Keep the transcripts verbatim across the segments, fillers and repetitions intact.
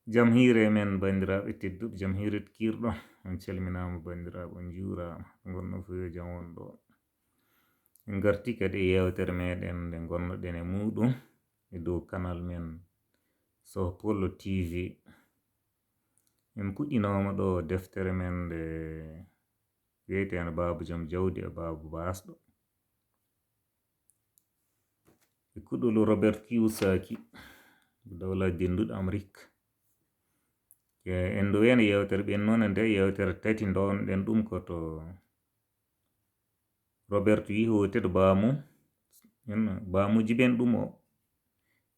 Jam hiire men, banndiraaɓe tedduɓe, jam hiire kiirɗo. On calminaama, banndiraaɓe, on njuuraama. Ngonno fof yo jam won ɗo. En ngarti kadi e yeewtere meɗen nde ngonnoɗen e muuɗum e dow kanal men Sohpollo T V. En puɗɗinooma ɗo deftere men nde wiyeteende Baaba Joom Jawdi e Baaba Baasɗo. E kuɗol Robert Kiyosaki, dawla denduɗo Amrik. E, en ɗo wiyano yeewtere ɓen noon, e nde yeewtere tati ndownoɗen ɗum ko to Robert wi hoote to baamu, en baamuji ɓen ɗum o.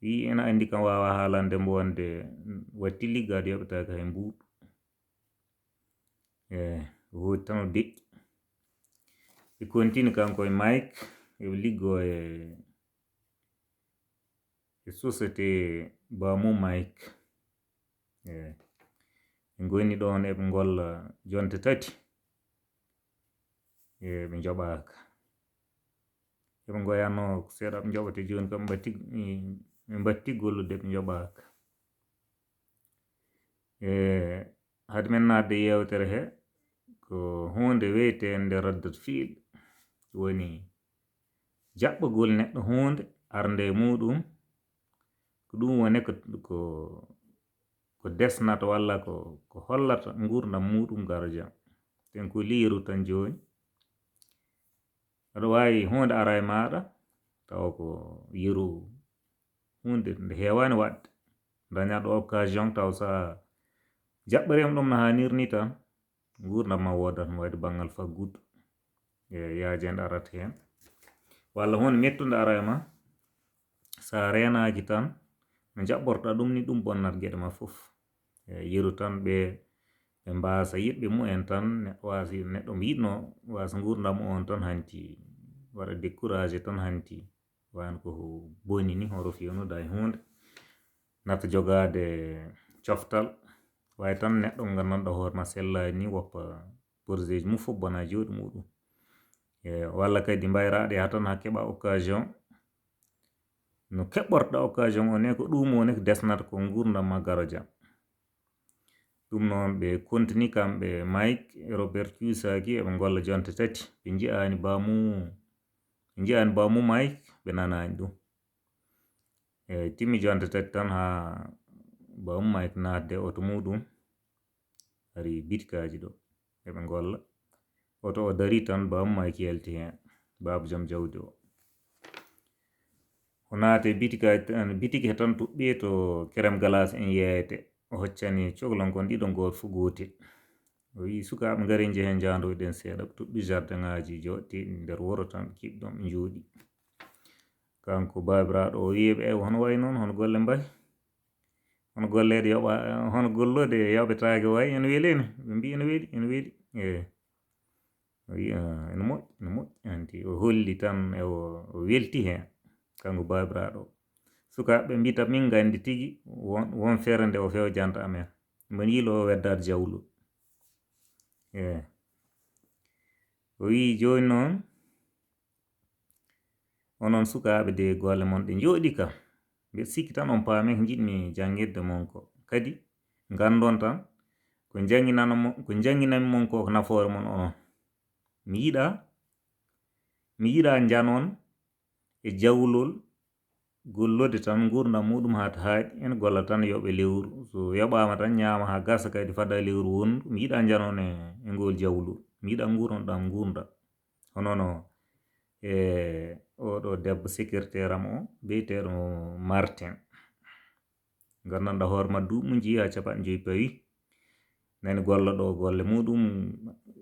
Wi ena anndi kam waawa haalande mbo wonde watti liggade yoɓetaake hay mbuuɗu. E, o hooti tan o deƴƴi. Ɓe continue kanko e Mike, eɓe liggoo e, e société baamu Mike. E, ɓe ngoni ɗoon eɓe ngolla jonte tati. E, ɓe njoɓaaka. Eɓe ngoyano seeɗa ɓe njoɓate jooni kam, ɓe mbatti, ɓe mbatti gollude ɓe njoɓaaka. E, hade men naatde yeewtere he, ko huunde wiyeteende raddat fiil, woni jaɓɓagol neɗɗo huunde, arde e muuɗum, ko ɗum woni ko, ko, ko desnata walla ko, ko hollata nguurndam muuɗum garo jam. Ten ko liiru tan jooni. Aɗa waawi huunde ara e maaɗa, tawa ko yeru huunde nde heewaani waɗde. Dañaɗo occasion, taw sa jaɓɓariima ɗum no haaniri ni tan, nguurndam ma woodat no waɗi banngal faggudu. E, yaajeende arata heen. Walla huunde mettunde ara e ma, sa reenaaki tan, no jaɓɓorɗa ɗum ni, ɗum bonnat geɗe ma fof. E, yeru tan ɓe, ɓe mbaasa yiɗɓe mumen tan, ne-, waasi neɗɗo mo yiɗno, waasa nguurndam on tan hanti, waɗa découragé tan hanti, waan ko boni ni, hoto fiyanoda e huunde. Nata jogaade coftal, waawi tan neɗɗo mo nganndanɗaa hoore ma sellaani ni, woppa projet ji mum fof bona jooɗi muɗum. E, walla kadi mbayraɗo yaha tan haa keɓa occasion. No keɓɓorɗa occasion o ne, ko ɗum o ne ko desnata ko nguurndam ma garo jam. Ɗum noon ɓe continue kamɓe Mike e Robert Kiyosaki eɓe ngolla jonte tati. Ɓe nji'aani baamu, ɓe nji'aani baamu Mike, ɓe nanaani ɗum. E, timmi jonte tati tan haa baamu Mike naatde oto muɗum. Ari bitikaaji ɗo, eɓe ngolla. Oto o dari tan, baamu Mike yalti heen, baaba jom jawdi o. O naati e bitikaaji tan, bitiki he tan tuɓɓi to kerem galas en yeeyete. O hoccani coglon kon ɗiɗo, gooto fof gootel. O wii, "Sukaaɓe, ngari njehen njaandoyɗen seeɗa." Ɓe tuɓɓi jardin ŋaaji jooɗti nder wuro tan, kiɓɗon ɓe njooɗi. Kanko baabiraaɗo o wii ɓe, "Eywa, hono wayi noon, hono golle mbayi?" Hono golleede yoɓa-, hono gollude yoɓetaake wayi, ene weli ene. Ɓe mbii ene weli, ene weli. Eey. O wii, "Ah, ene moƴƴi, ene moƴƴi." Hanti o holli tan e o, o welti heen, kanko baabiraaɗo o. Sukaaɓe mbii tan min nganndi tigi won, won feere nde o fewjanta amen. Mbo yiilo o weddaade jawlu. Eey. O wii jooni noon, onon sukaaɓe de, golle mon ɗe njooɗi kam. Mbeɗa sikki tan on paami ko njiɗmi janngirde mon ko. Kadi nganndon tan ko njannginano mo-, ko njannginanmi mon ko, ko nafoore mon onon. Mi yiɗaa, mi yiɗaa njanon e jawlol gollude tan nguurndam muɗum haa ta haaɗi, ene golla tan yoɓe lewru. So yoɓaama tan ñaama haa gasa kadi fada lewru wondu. Mi yiɗaa njanon e, e ngol jawlol. Mi yiɗaa nguurndam nguurndam. Hono no e oɗo debbo secrétaire am o, biyeteeɗo Martin. Nganndanɗaa hoore ma duuɓi mum jeyi haa capanɗe joyi pawi. Nani golla ɗo golle muɗum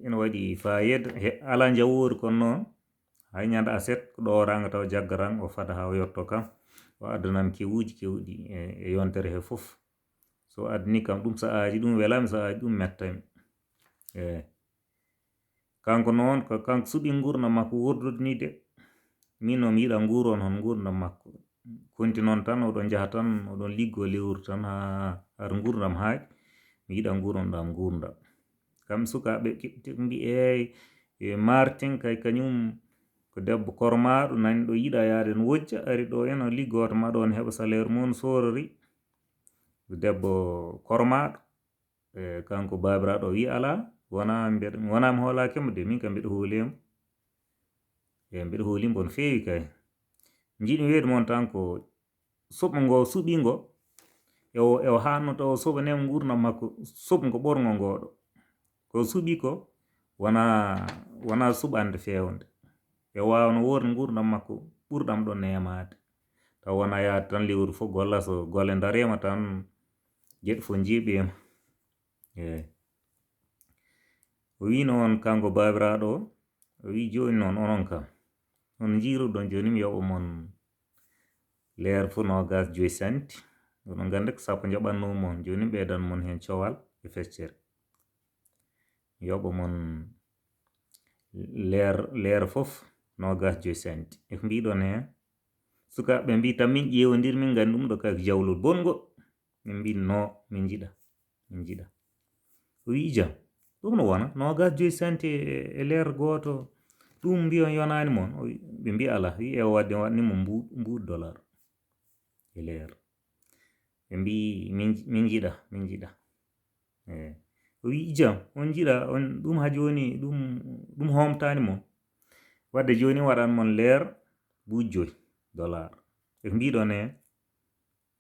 ene waɗi fayida. He, alaa njawoori kono noon, hay ñande aset ko ɗo o ranga taw jaggaran o fada haa o yetto kam. O addanam kewuuji kewɗi e, e yontere he fof. So addani kam ɗum, so aaji ɗum welami, so aaji ɗum mettami. Eey. Kanko noon, ko kanko suɓi nguurndam makko wurdude nii de. Min noon mi yiɗa nguuron hono nguurndam makko. Konti noon tan, oɗon njaha tan, oɗon liggoo lewru tan, haa, haa nguurndam haaɗi. Mi yiɗa nguuron ɗam nguurndam. Kam sukaaɓe keɓti mbi, "Eey, e Martin kay kañum ko debbo kormaaɗo, nani ɗo yiɗa yaade no wojja, ari ɗo ena liggoo to ma ɗoon heɓa salaire mum soorori." debbo kormaaɗo. E, kanko baabiraaɗo o wi alaa, wonaa mbeɗa, wonaa mi hoolaaki mo de, min kam mbeɗa hooli mo. E, mbeɗa hooli mo no feewi kay. Njiɗmi weede mon tan ko suɓo ngo suɓi ngo, e o, e o haanno taw o suɓanee mo nguurndam makko, suɓo ngo ɓorngo ngoo ɗo. Ko suɓi ko wonaa, wonaa suɓande feewnde. E o waawno woorde nguurndam makko ɓurɗam ɗo neemaade. Taw wonaa yaade tan lewru fof golla, so golle ndariima tan geɗe fof njiiɓiima. Eey. O wii noon kanko baabiraaɗo o, o wii jooni noon onon kam, on njiiruɗon jooni mi yoɓa mon leer fof noogaas joyi senti. Oɗon nganndi ko sappo njaɓatnoo mon, jooni mi ɓeydan mon heen cowal e feccere. Mi yoɓa mon leer, leer fof noogaas joyi senti. E ko mbiɗon heen? Sukaaɓe mbii tan min ƴeewondir, min nganndi ɗum ɗo kay ko jawlol bonngo. Min mbii no, min njiɗa, min njiɗa. O wii jam, ɗum no wona noogaas joyi senti e, e leer gooto, ɗum mbiyon yonaani mon. O wi-, ɓe mbii alaa, wi e o waɗde waɗni mo mbuuɗ, mbuuɗ dollar e leer. Ɓe mbii min, min njiɗa, min njiɗa. Eey. O wii jam, on njiɗa, on ɗum haa jooni, ɗum, ɗum hoomtaani mon. Waɗde jooni waɗan mon leer buuɗi joyi dollar. E ko mbiɗon heen?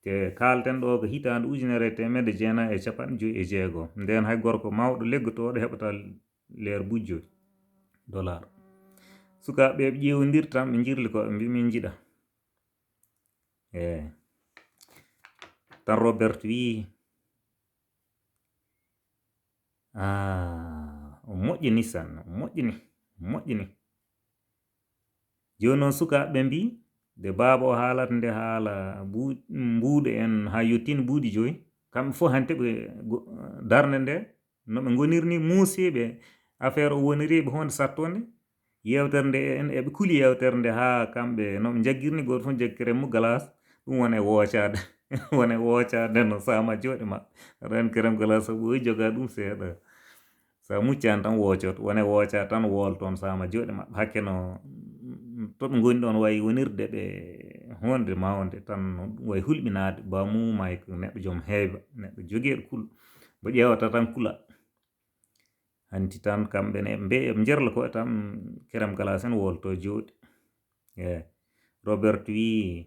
Te kaalten ɗo ko hitaande ujunere e teemedde jeenayi e capanɗe joyi e jeego. Ndeen hay gorko mawɗo leggotooɗo heɓataa leer buuɗi joyi dollar. Sukaaɓe ɓe ƴeewondir tan, ɓe njirli ko, ɓe mbii min njiɗa. Eey. Tan Robert wii, "Ah, o moƴƴini sanne, o moƴƴini, o moƴƴini." Jooni noon sukaaɓe ɓe mbii, nde baaba o haalata nde haala buu-, mbuuɗe en haa yettin buuɗi joyi, kamɓe fof hannde ɓe go-, darnde nde, no ɓe ngoniri ni muusiiɓe, affaire o woniri ɓe huunde sattoonde. Yeewtere nde, en eɓe kuli yeewtere nde haa kamɓe, no ɓe njaggiri ni, gooto fof jaggi kerem mum galaas, ɗum wona e woocaade, wona e woocaade no saama jooɗe maɓɓe. Aɗa anndi kerem galaas sabu o jogaa ɗum seeɗa. So a muccaani tan woocoto, wona e woocaade tan wool toon saama jooɗe maɓɓe. Hakke no, to ɓe ngoni ɗoon wayi wonirde ɓe huunde mawnde tan, no ɗum wayi hulɓinaade. Ba mum may ko neɗɗo joom heewa, neɗɗo jogeeɗo kul-, mbo ƴeewata tan kula. Hanti tan kamɓe ne, mbe, ɓe njerla koye tan, kerem galaas en wolto jooɗi. Eey. Robert wii,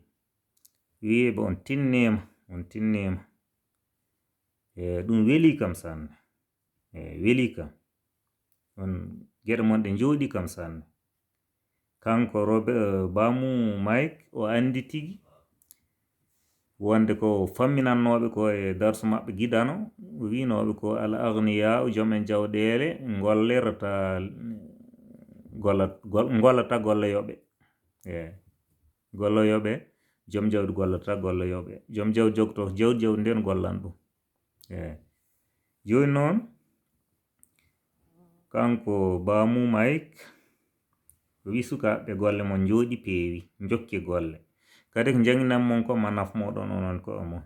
wii ɓe on tinniima, on tinniima. Eey, ɗum weli kam sanne. Eey, weli kam. On geɗe mon ɗe njooɗi kam sanne. Kanko Robe-, eh, Baamu Mike, o anndi tigi wonde ko famminannooɓe ko e darsu maɓɓe giɗano, o wiynooɓe ko al agniyaa, joom en jawɗeele, ngollirata, golla-, gol-, ngollata golle yoɓe. Eey. Golle yoɓe, joom jawdi gollata golle yoɓe. Joom jawdi jogto jawdi, jawdi nden gollan ɗum. Eey. Jooni noon, kanko Baamu Mike, o wi sukaaɓe golle mon njooɗi peewi, njokki golle. Kadi ko njannginan mon ko ma naf moɗon onon ko mon.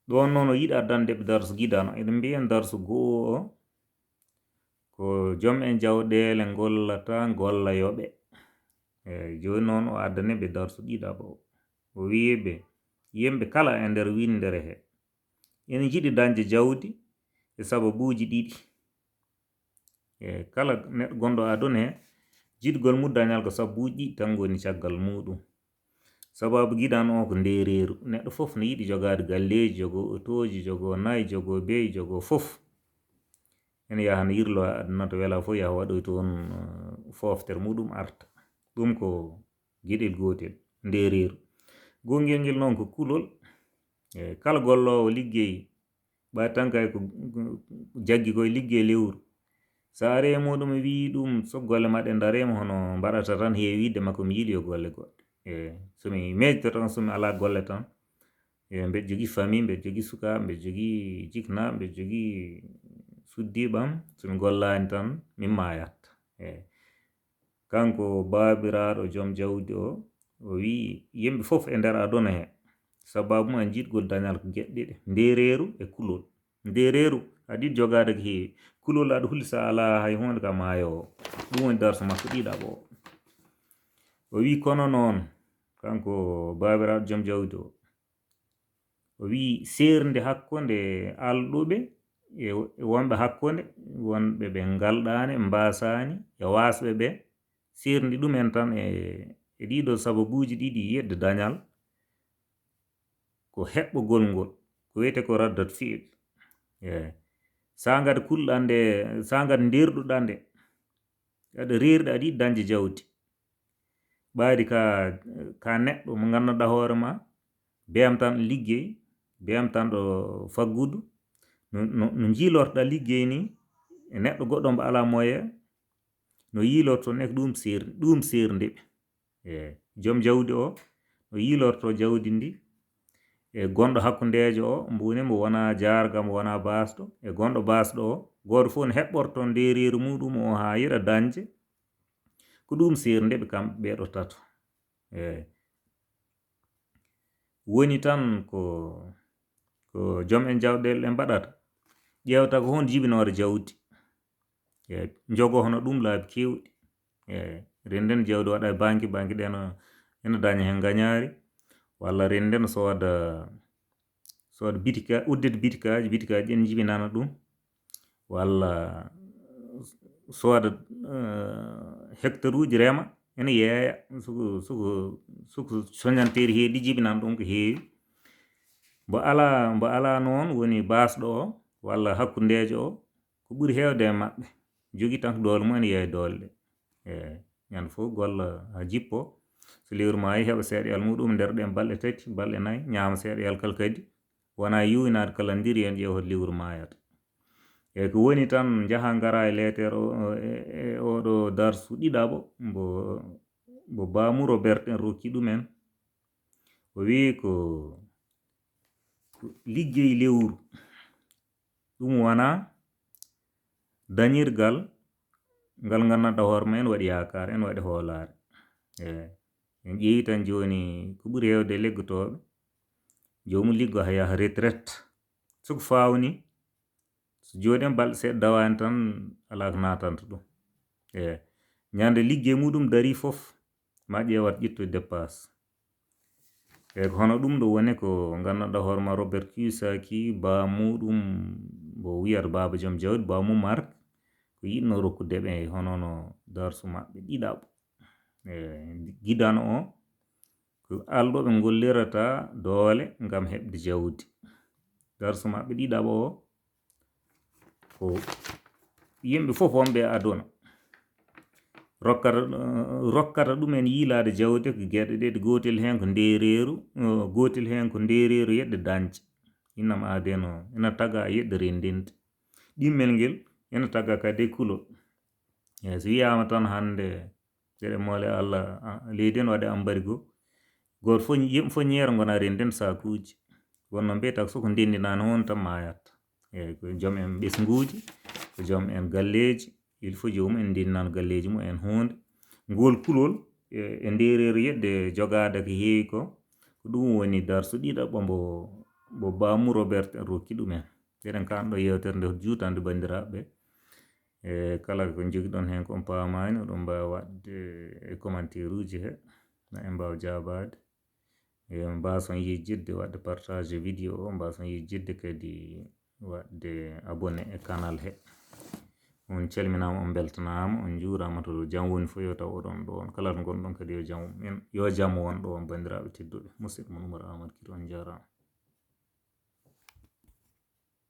Ɗoon noon o yiɗi addande ɓe darsu giɗano. Eɗen mbiya darsu goo o, ko joom en jawɗeele ngollata golla yoɓe. Eey, jooni noon o addani ɓe darsu ɗiɗaɓo o. O wiyi ɓe, yimɓe kala e nder winndere he, ene njiɗi dañde jawdi e sababuuji ɗiɗi. E kala neɗɗo gonɗo aduna he, jiɗgol mum dañal ko sabuuji ɗiɗi tan ngoni caggal muɗum. Sababu giɗan o ko ndeereeru. Neɗɗo fof ne yiɗi jogaade galleeji, jogoo otooji, jogoo nayi, jogoo beyi, jogoo fof. Ene yaha ne yirlo aduna to wela fof, yaha waɗoy toon, eh, fooftere muɗum arta. Ɗum ko geɗel gootel, ndeereeru. Gongel ngel noon ko kulol. E kala golloowo liggey, ɓay tan kay ko, ko jaggi koye liggey lewru. So ari e muɗum e wiyi ɗum, so golle maɗɗe ndariima, hono mbaɗata tan heewiide makko, mi yiɗi yo golle goɗɗe. E so mi miijto tan, so mi alaa golle tan, e mbeɗa jogii famille, mbeɗa jogii sukaaɓe, mbeɗa jogii jiknaaɓe, mbeɗa jogii suddiiɓe am, so mi gollaani tan, min maayat. E kanko baabiraaɗo joom jawdi o, o wiyi yimɓe fof e nder aduna he, sababu mum e jiɗgol dañal ko geɗe ɗiɗi, ndeereeru e kulol. Ndeereeru, aɗa yiɗi jogaade ko heewi. Kulol, aɗa huli so a alaa hay huunde ka maayo o. Ɗum woni darsu makko ɗiɗaɓo o. O wiyi kono noon, kanko baabiraaɗo joom jawdi o, O wiyi seernde hakkunde alɗuɓe e, e wonɓe hakkunde, wonɓe ɓe ngalɗaani, mbaasaani, e waasɓe ɓe, seernde ɗumen tan e, e ɗiɗo sababuuji ɗiɗi yiɗde dañal, ko heɓɓogol ngol, ko wiyetee ko raddat fi'il. Eey. Saangad kulɗande, saangad ndeerɗuɗande, aɗa reerɗi, aɗa yiɗi dañde jawdi. Ɓaadi ka, ka neɗɗo mo nganndanɗaa hoore ma, bemtan liggey, bemtanɗo faggudu, no, no, no njiilortoɗaa liggey ni, e neɗɗo goɗɗo mbo alaa moyen, no yiilorto nek ɗum seer-, ɗum seernde ɓe. E joom jawdi o, no yiilorto jawdi ndi, e gonɗo hakkundeejo o, mbuni mo wonaa jaarga, mo wonaa baasɗo, e gonɗo baasɗo o, gooto fof no heɓɓorto ndeereeru muɗum o haa yiɗa dañde, ko ɗum seernde ɓe kamɓe ɓeeɗo tato. Eey. Woni tan ko, ko joom en jawɗeele ɗe mbaɗata, ƴeewta ko honto jibinoore jawdi. Eey, njogo hono ɗum laabi keewɗi. Eey, rennden jawdi waɗa e banki, banki ɗe no, ene daña heen ngañaari, walla rennden sooda, sooda bitika, uddita bitikaaji, bitikaaji ɗin njibinana ɗum, walla sooda, eh, hectare uji rema, ene yeeya, suko, suko, suko soñanteeri heedi jibinan ɗum ko heewi. Mbo alaa, mbo alaa noon woni baasɗo o, walla hakkundeejo o, ko ɓuri heewde e maɓɓe, jogii tan ko doole mum ene yeeya doole ɗe. E ñande fof golla haa jippo, so lewru maayi heɓa seeɗa yal muɗum nder ɗen balɗe tati, balɗe nayi, ñaama seeɗa yal kala kadi, wona yuwinaade kala ndiri en ƴeewa hoto lewru maayata. E ko woni tan njaha ngara e leeter o, e, e oɗo darsu ɗiɗaɓo, mbo, mbo Baamu Robert en rokki ɗumen. O wiyi ko, ko liggey lewru. Ɗum wona dañirgal ngal nganndanɗaa hoore ma en waɗi yaakaar, en waɗi hoolaare. Eey. En ƴeewi tan jooni ko ɓuri heewde leggotooɓe, joomum liggo haa yaha retraite. So ko faawni, so jooni en balɗe seeɗa dawaani tan, alaa ko naatanta ɗum. Eey. Ñande liggey muɗum darii fof, ma ƴeewat ƴettude dépasse. E ko hono ɗum ɗo woni ko nganndanɗaa hoore ma Robert Kiyosaki, baa muɗum mbo wiyata baaba joom jawdi, baa mum Mark, ko yiɗno rokkude ɓe hono no darsu maɓɓe ɗiɗaɓo. E gidano o, ko alɗuɓe ngollirata doole ngam heɓde jawdi. Darsu maɓɓe ɗiɗaɓo o, ko yimɓe fof wonɓe e aduna. Rokkata, rokkata ɗumen yiilaade jawdi ko geɗe ɗiɗi, gootel heen ko ndeereeru, eh, gootel heen ko ndeereeru yeɗde dañde. Innam aadeno ina taga yeɗde renndinde. Ɗimmel ngel ina taga kadi kulol. Eey, so wiyaama tan hannde, eɗen moole Allah, a, leydi ene waɗi embargo. Gooto fof, yimɓe fof ñeera ngona rennden saakuuji. Wonno mbiyata ko so ko ndenndinaani hoon tan maayat. Eey, ko joom en ɓesnguuji, ko joom en galleeji, il faut joomum en ndinnan galleeji mum en huunde. Ngol kulol e, e ndeereeru yeɗde jogaade ko heewi ko, ko ɗum woni darsu ɗiɗaɓo mbo, mbo Baamu Robert en rokki ɗumen. Eɗen kaanɗo yeewtere nde juutande banndiraaɓe. E kala ko njogiɗon heen ko on paamaani, oɗon mbaawi waɗde e commentaire uji he, na en mbaaw jaabaade. E, mbaason yejjitde waɗde partage vidéo o, mbaason yejjitde kadi waɗde abonné e canal he. On calminaama, on mbeltanaama, on njuuraama to jam woni fof, yo taw oɗon ɗoon. Kala to ngonɗon kadi yo jam, yo jam won ɗoon, banndiraaɓe tedduɓe. Musidɗo mon Oumar Amadou Kiri, on njaaraama.